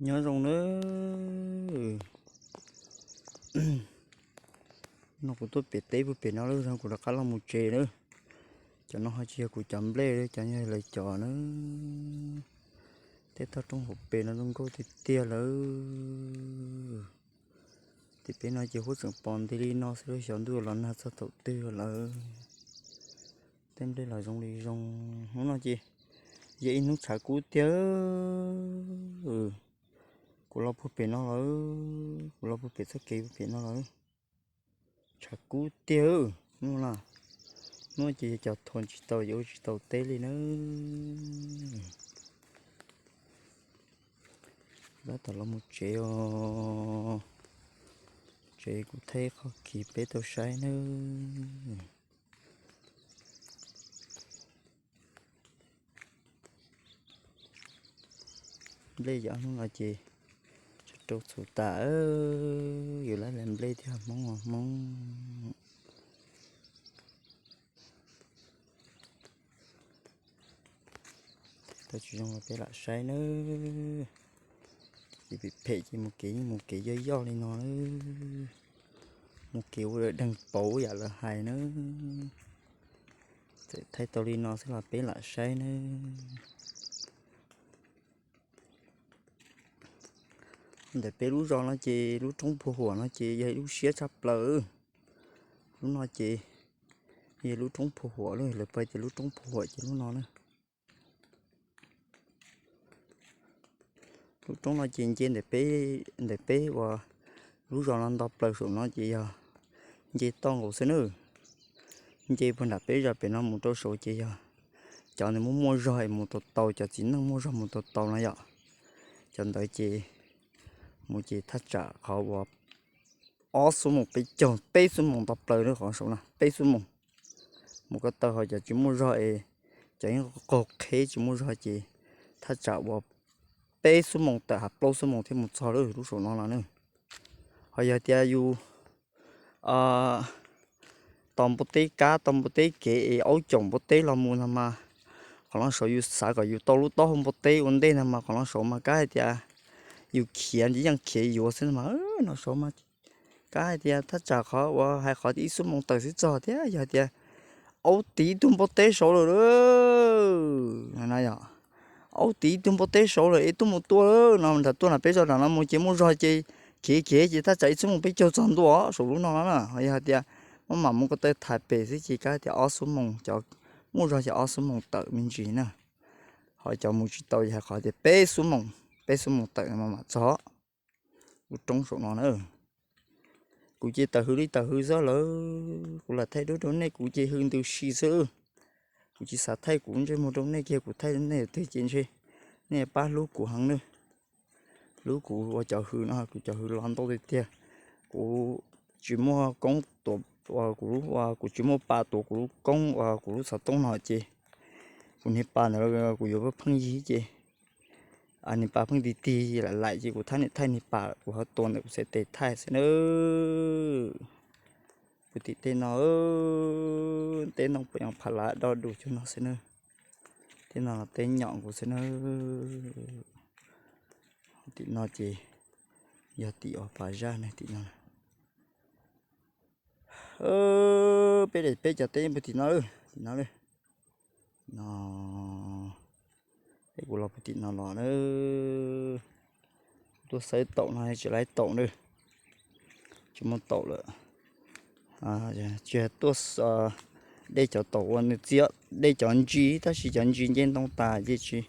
Nyob zoo nawb. No kuv tuaj pem teb puag pem no lawm, kuv rov qab los mus tsev lawm. Cov no ho tsis yog kuv cov nplej, cov yog lawv cov na. Tej toj roob hauv pes no zoo nkauj tiag tiag lawm. Tim peb no ces huab tseem pom nti li no xwb, xyov ntuj los nag txog thaum twg lawm. Tej nplej los zoo li zoo. Hnub no ces yog ib hnub tshav kub tiag. Kuv los puag pem no lawm, kuv los puag pem txoj kev puag pem no lawm. Tshav kub tiag. Hnub no, hnub ces yog cov thuam tsis tau, yuav ua tsis tau teb li na. Tab tom los mus tsev os. Tsev kuv thaij qhov kiv peb tau saib nawb. Nplej yog hnub no ces rau txhuv tas, yus lab lawv nplej thiab Hmoob Hmoob. Tau tsis zoo los peb lam saib nawb. Ces phem phem ces mus kev yeej mus kev yoj yoj li no nawb. Mus kev ua deeg pauv yam lawv hais nawb. Txawm thaij tau li no xwb los peb lam saib nawb. Ntawm peb lub zos no ces lub roob Phu Huam no ces yog ib lub siab tshaj plaws. Lub no ces yog lub roob Phu Huam, lawv peb tias lub roob Phu Huam ces lub no na. Lub roob no ces nce ntawm peb, ntawm peb uas lub zos no nto plaws saum no ces yog nce toj nkaus xwb nawb. Nce puag nram peb zos pem no mus rau saud ces yog cov nws muaj muaj zog es mus tau tau, cov txiv neej muaj zog mus tau tau no yom. Cov ntawd ces mus ces thaj tsam qhov uas ob xuab moos peb caug, peb xuab moos nto plaws lawm qhov saud no, peb xuab moos. Mus ko taw ho cov tsis muaj zog es cov yeej qaug qheb tsis muaj zog ces thaj tsam uas peb xuab moos tawm, ha plaub xuab moos thiaj mus txog lub, lub saum no los na. Ho yog tias yus tau npua teb kab, tau npua teb kev es aub caum npua teb los mus no mas, qhov no saud yus xav kom yus tau lub taub hau npua teb ua ntej no mas qhov no saud mas kab hais tias yus khiav yeej khiav yuav xwb no mas, no saud mas kab hais tias thaj tsam qhov uas hais qhov tias ib xuab moos tawm xwb txog thiab. Yog tias aub tiv ib tug npua teb saud lawm, aub tiv ib tug npua teb saud lawm es tuaj mus tua lawm no, nram tuaj nram peb zos nram no mus ces muaj zog ces khiav khiav ces thaj tsam ib xuab moos peb caug txog ntua saum lub no na. Yog tias maj mam mus ko taw thaiv pem xwb ces kab tias ob xuab moos, cov muaj zog ces ob xuab moos tawm me ntsis na. Ho cov mus tsis tau ces hais qhov tias peb xuab moos, peb xuab moos tawm no mam txog lub roob saum no na. Kuv ces tawm hws li tawm hws xwb lawm, kuv lam thaij duab rau nej, kuv ces hws ntws si xwb. Kuv tsis xav thaij kuv ntsej muag rau nej kiag, kuv thaij nej twg ces ntshe nej pab hlub kuv heev na. Hlub kuv ua cov hws no, kuv cov hws los ntau tiag tiag. Kuv tsis muaj koob tuav, kuv, kuv tsis muaj pas tuav kuv lub koob uas kuv lub xov tooj no ces kuv niag pas ntawd kuv yuav pheej yig ces niag pas pheej tig tig laim laim ces kuv thab niam thaij niag pas kuv ho tua ntawm kuv xav tes thaij xwb na. Puag tim tej no, tej ntoo puas yog pha lav do dus cuag no xwb na. Tej no los tej nyom kuv xwb na. Tim no ces yog tim uas pas zaj na, tim no. Peb daim peb cov teb puag tim no, tim no lawm. No, peb kuv los puag tim no los na. Tuaj xawb taum no tsis laib taum na. Tsis muaj taum lawm. Tsis tuaj dej cov taum ua nws txiab, dej cov ntsis, tab sis cov ntsis nce ntoo tas ces tsis,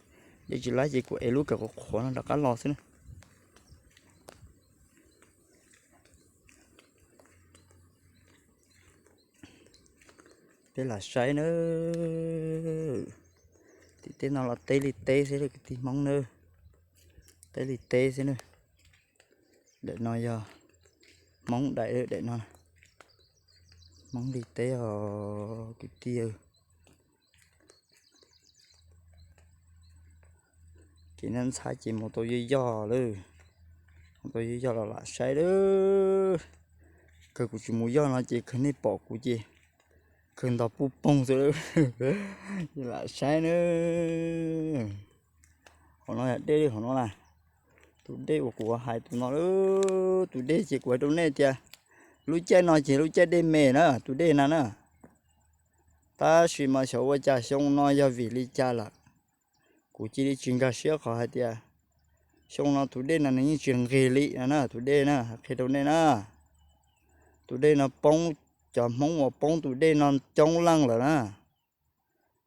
dej tsis laib ces kuv ev lub kawm qhuav qhuav no rov qab los xwb na. Peb lam saib nawb. Tim teb no los teb li teb xwb kwv tij Hmoob nawb. Teb li teb xwb nawb. Daim no yog Hmoob daim, daim no Hmoob li teb os kwv tij. Ces nab ntxhab ces mus tau yoj yoj lawm, mus tau yoj yoj los lam saib lawm. Kawg kuv tsis mus yoj no ces kawg nej pom kuv ces kawg nto puj poog xwb lawm. Lam saib na. Hauv no yog dej li hauv no na. Tus dej uas kuv hais tus no, tus dej ces kuv hais rau nej tias lub caij no ces lub caij dej me na, tus dej no na. Tab sis mas xyov ua cas xyoo no yog vim li cas lawm, kuv cia li tsis nkag siab qhov hais tias xyoo no tus dej no nws yeej tsis nqig li no na, tus dej na, qhia rau nej na. Tus dej no poob, cov Hmoob uas poob tus dej no coob leej lawm na.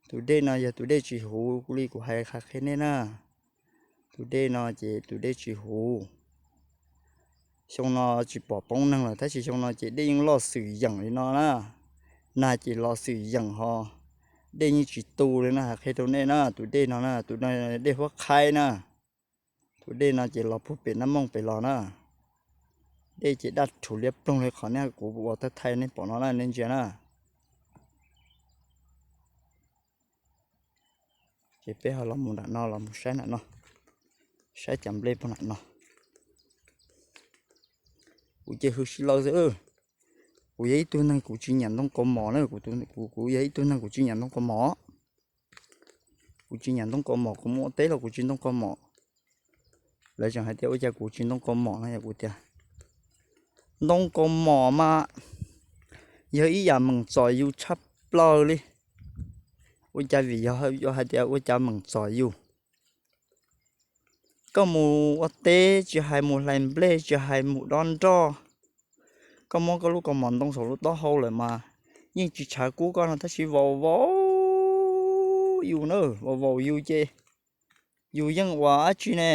Tus dej no yog tus dej tsis huv li kuv hais qhia nej na. Tus dej no ces tus dej tsis huv. Xyoo no tsis pom poob neeg lawm tab sis xyoo no ces dej yeej loj xwm yeem li no na. Nag ces los xwm yeem ho dej yeej tsis tu li na, hais qhia rau nej na, tus dej no na, tus dej Huab Qhaib na. Tus dej no ces los puag pem Nab Mooj pem los na. Dej ces daj rhuv liab ploog li qhov nej kuv ua thaij thaij nej pom no na, nej ntsia na. Ces peb ho los mus nram no, los mus saib nram no, saib cov nplej puag nram no. Kuv ces hwj sib law xwb. Kuv yog ib tug neeg kuv tsis nyiam ntoo kaus mom na, kuv yog ib tug neeg kuv tsis nyiam ntoo kaus mom. Kuv tsis nyiam ntoo kaus mom, kuv mus ua teb los kuv tsis ntoo kaus mom. Lawv tseem hais tias ua cas kuv tsis ntoo kaus mom no, yog kuv tias ntoo kaus mom mas yog ib yam meem txom yus tshaj plaws li. Ua cas vim yog hais tias ua cas meem txom yus? Koj mus ua teb tsis hais mus hlais nplej tsis hais mus dob nroj, koj muab koj lub kaus mom ntoo saum lub taub hau lawm mas yeej tsis tshav kub koj no tab sis vau vaus yus na, vau vaus yus ces yus yeej ua dab tsi ne?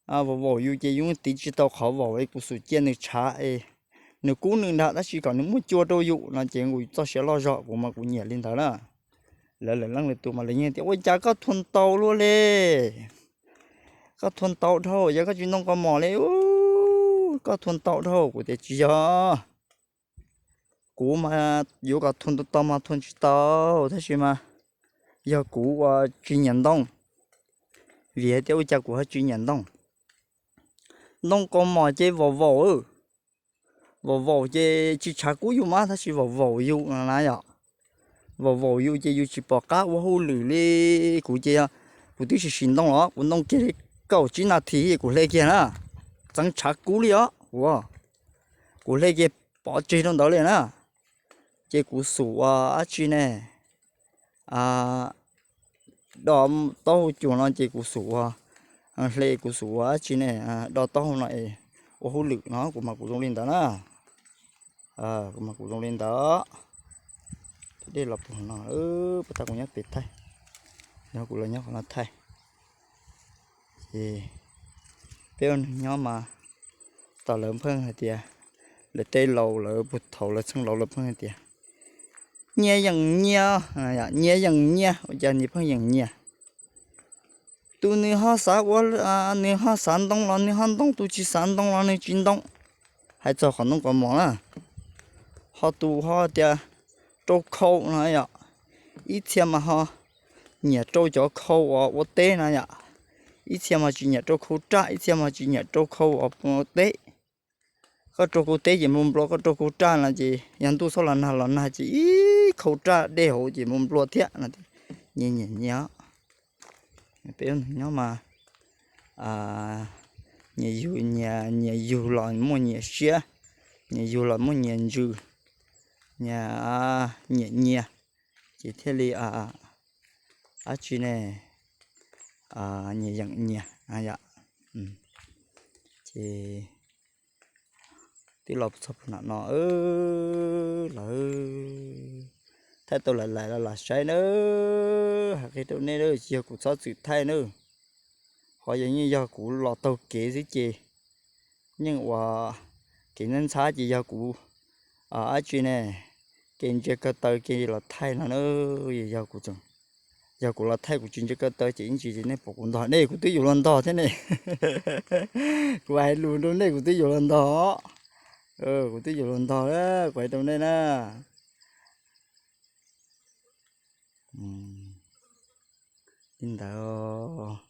Vau vaus yus ces yus tiv tsis tau qhov vaus es kuv xum cia nws tshav es nws kub nws nrag tab sis kom nws muaj cua rau yus no ces kuv txoj sia loj zog, kuv mas kuv nyiam li ntawd na. Lawv lwm leej lwm tus mas lawv yeej tias ua cas koj thuam ntau luaj li, koj thuam ntau dhau, yog koj tsis ntoo kaus mom li, koj thuam ntau dhau. Kuv tias tsis yog, kuv mas yuav kom thuam tau mas thuam tsis tau, tab sis mas yog kuv ua tsis nyiam ntoo, vim hais tias ua cas kuv ho tsis nyiam ntoo. Ntoo kaus mom ces vaus vaus, vaus vaus ces tsis tshav kub yus mas tab sis vaus vaus yus na yom. Vaus vaus yus ces yus tsis pom qab ua hauj lwm li. Kuv ces kuv twb sim sim ntoo los kuv ntoo kiag li kaum tsib nas this kuv hle kiag na, txeev tshav kub li os. Kuv hle kiag pov tseg rau ntawd li na. Ces kuv xum ua dab tsi ne, do taub hau cuag no ces kuv xum ua, hle kuv xum ua dab tsi ne, do taub hau no es ua hauj lwm no kuv mas kuv zoo li ntawd na. Kuv mas kuv zoo li ntawd. Tus dej los puag no, puag ta kuv nyob pem thaij, yog kuv los nyob qhov no thaij. Ces peb ua neeg nyob mas, tom lawv pheej hais tias, lawv tej laus lawv puag thaum lawv txheej laus lawv pheej hais tias nyias yeem nyias, nyias yeem nyias, ua cas nyias pheej yeem nyias? Tus nws ho xav ua, nws ho xav ntoo los nws ho ntoo, tus tsis xav ntoo los nws tsis ntoo. Hais txog qhov ntoo kaus mom na, ho tus ho tias rau khau no yom, ib txhia mas ho nyiam rau cov khau uas ua teb no yom, ib txhia mas tsis nyiam rau khau raj, ib txhia mas tsis nyiam rau khau uas ua teb. Koj rau khau teb ces nplua nplua, koj rau khau raj no ces yog ntuj txhob los nag los nag ces ib khau raj dej hauv ces nplua nplua thiab no. Nyias nyiam nyias. Peb ua neeg nyob mas nyias yug, nyias yug los muaj nyias siab, nyias yug los muaj nyias ntsws, nyias nyiam nyias, ces thiaj li dab tsi ne, nyias yeem nyias yom. Ces twb los txog puag nram no lawm, thaij tau lawm lais los lam saib na, hais qhia rau nej na, tsis yog kuv txhob txwm thaij na. Qhov yog yeej yog kuv los taug kev xwb ces yeej ua kev ntxhab ntxhab ces yog kuv dab tsi ne, kev ntsia ko taw kev los thaij no na. Yog kuv, yog kuv los thaij kuv tsis ntsia ko taw ces ib ntsis nej pom kuv ntog, nej kuv twb yuav luag ntog thiab ne. Kuv hais lus rau nej kuv twb yuav luag ntog, kuv twb yuav luag ntog, kuv hais rau nej na. Li ntawd.